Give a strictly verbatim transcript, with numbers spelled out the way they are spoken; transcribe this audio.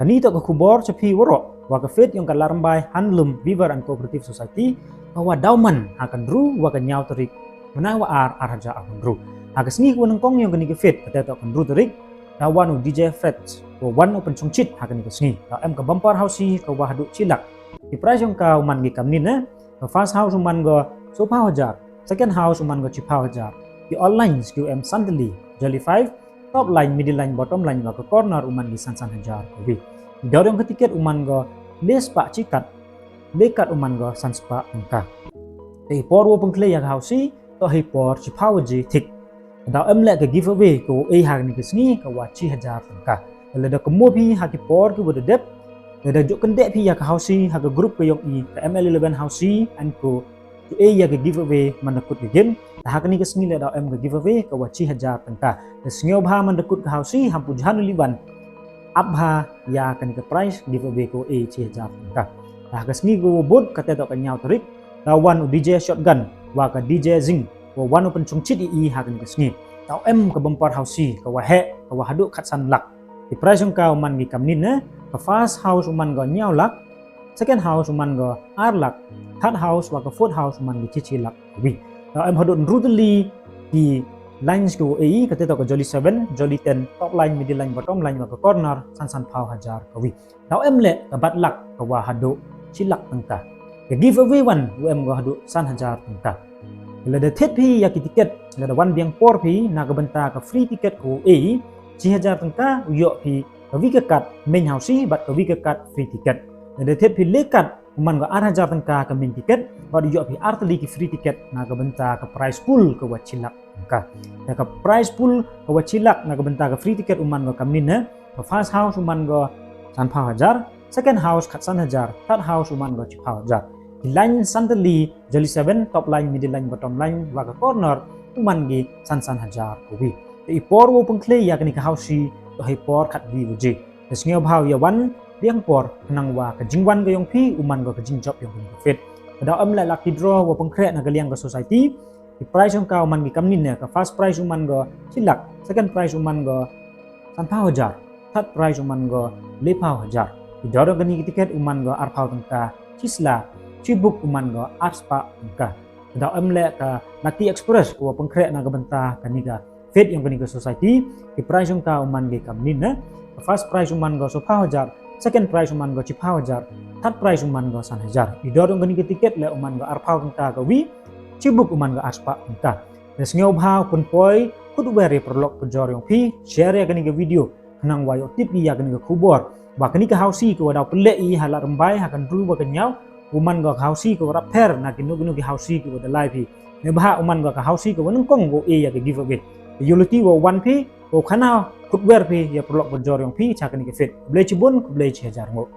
Kani toh ka khubor sha phi waroh, wa ka fete yong ka Ladrymbai Handloom Weaver and Cooperative Society ka wa daw man ha ka hynriew wa ka hynñiew tarik mynai wa ar, ar hajar arphew hynriew. Ha ka sngi ka wa nyngkong yong kani ka fete, kata toh ka hynriew tarik, da wan u D J Fred, wa wan u pynshongshit ha kani ka sngi. Da em ka bumper housie ka wa haduh shi lak. Ki prize yong ka u man ki kamni ne, ka first house u man ko sawphew hajar, second house u man ko shiphew hajar. Ki all lines ki wa em san tylli, jolly five, top line, middle line, bottom line, wa ka corner u man ki san san hajar kawi. Dor yong ka ticket u man ko lespah shi kat, le kat u man ko san spah tyngka. Te i por wa pynkhleh ya ka housie, toh i por shiphew baje thik. Daw em leh ka giveaway ka wa e ha kani ka sngi ka wa shi hajar tyngka. Lada ka mo phi ha ki por ki wa da dep, lada jooh kyndit phi ya ka housie ha ka group ka yong i ka M L eleven housie and ko, to e ya ka giveaway man da kut ka game. Da ha kani ka sngi leh daw em ka giveaway ka wa shi hajar tyngka. Da sngewbha man da kut ka housie, ham pu jhan u liwan, ap bha ya kani ka prize giveaway ka wa e shi hajar tyngka. Da ha ka sngi ka wa bud, kata toh ka hynñiew tarik, da wan u D J Shotgun wa ka D J Zing, wa wan u pynshongshit i ha kani ka sngi. Daw em ka bumper housie ka wa heh, ka wa haduh khatsan lak. Ki prize yong ka u man ki kamni ne, ka first house u man ko hynñiew lak, second house u man ko ar lak, third house wa ka fourth house u man ki shi shi lak kawi. Daw em haduh hynriew tylli ki lines ki wa e, kata toh ka jolly seven, jolly ten, top line, middle line, bottom line, wa ka corner san sanphew hajar kawi. Daw em leh ka bad lak ka wa haduh shi lak tyngka. Ka giveaway wan wa em ko haduh san hajar tyngka. Lada thied phi ya ki ticket, lada wan biang por phi, na ka bynta ka free ticket ka wa e, shi hajar tyngka u yoh phi ka wi ka kat main housie bad ka wi ka kat free ticket. Lada thied phi le kat u man ko ar hajar tyngka ka main ticket, bad u yoh phi ar tylli ki free ticket na ka bynta ka prize pool ka wa shi lak tyngka. Ya ka prize pool ka wa shi lak na ka bynta ka free ticket u man ko kamni ne, ka first house u man ko sanphew hajar, second house khatsan hajar, third house u man ko shiphew hajar. Ki line san tylli, jolly seven, top line, middle line, bottom line, wa ka corner u man ki san san hajar kawi. Te i por wa pynkhleh ya kani ka housie, toh i por khatwi baje. Da sngewbha ya wan biang por, khnang wa ka jingwan ka yong phi u man ko ka jingjop yong kani ka fete. Daw em leh lucky draw wa pynkhreh na ka liang ka society. Ki prize yong ka u man ki kamni ne, ka first prize u man ko shi lak, second prize u man ko sanphew hajar, third prize u man ko lephew hajar. Ki dor yong kani ki ticket u man ko arphew tyngka shi sla, shi book u man ko ar spah tyngka. Daw em leh ka Lucky Express ka wa pynkhreh na ka bynta kani ka fete yong kani ka society. Ki prize yong ka u man ki kamni ne, ka first prize u man ko sawphew hajar, second prize u man ko shiphew hajar, third prize u man ko san hajar. I dor yong kani ka ticket leh u man ko arphew tyngka kawi, shi book u man ko ar spah tyngka. Da sngewbha pynpoi khut wer ya paralok pajor yong phi, share ya kani ka video, khnang wa yoh tip ya kani ka khubor. Wa kani ka housie ka wa daw pynleh i ha Ladrymbai ha ka hynriew wa ka hynñiew, u man ko ka housie ka wa rap pher na kino kino ki housie ki wa da lai phi. Neibhah u man ko ka housie ka wa nyngkong ka wa e ya ka giveaway. Yoh luti wa wan phi, u khana khut wer phi ya paralok pajor yong phi cha kani ka fete. Khublei chibun, khublei chi hajar nguh.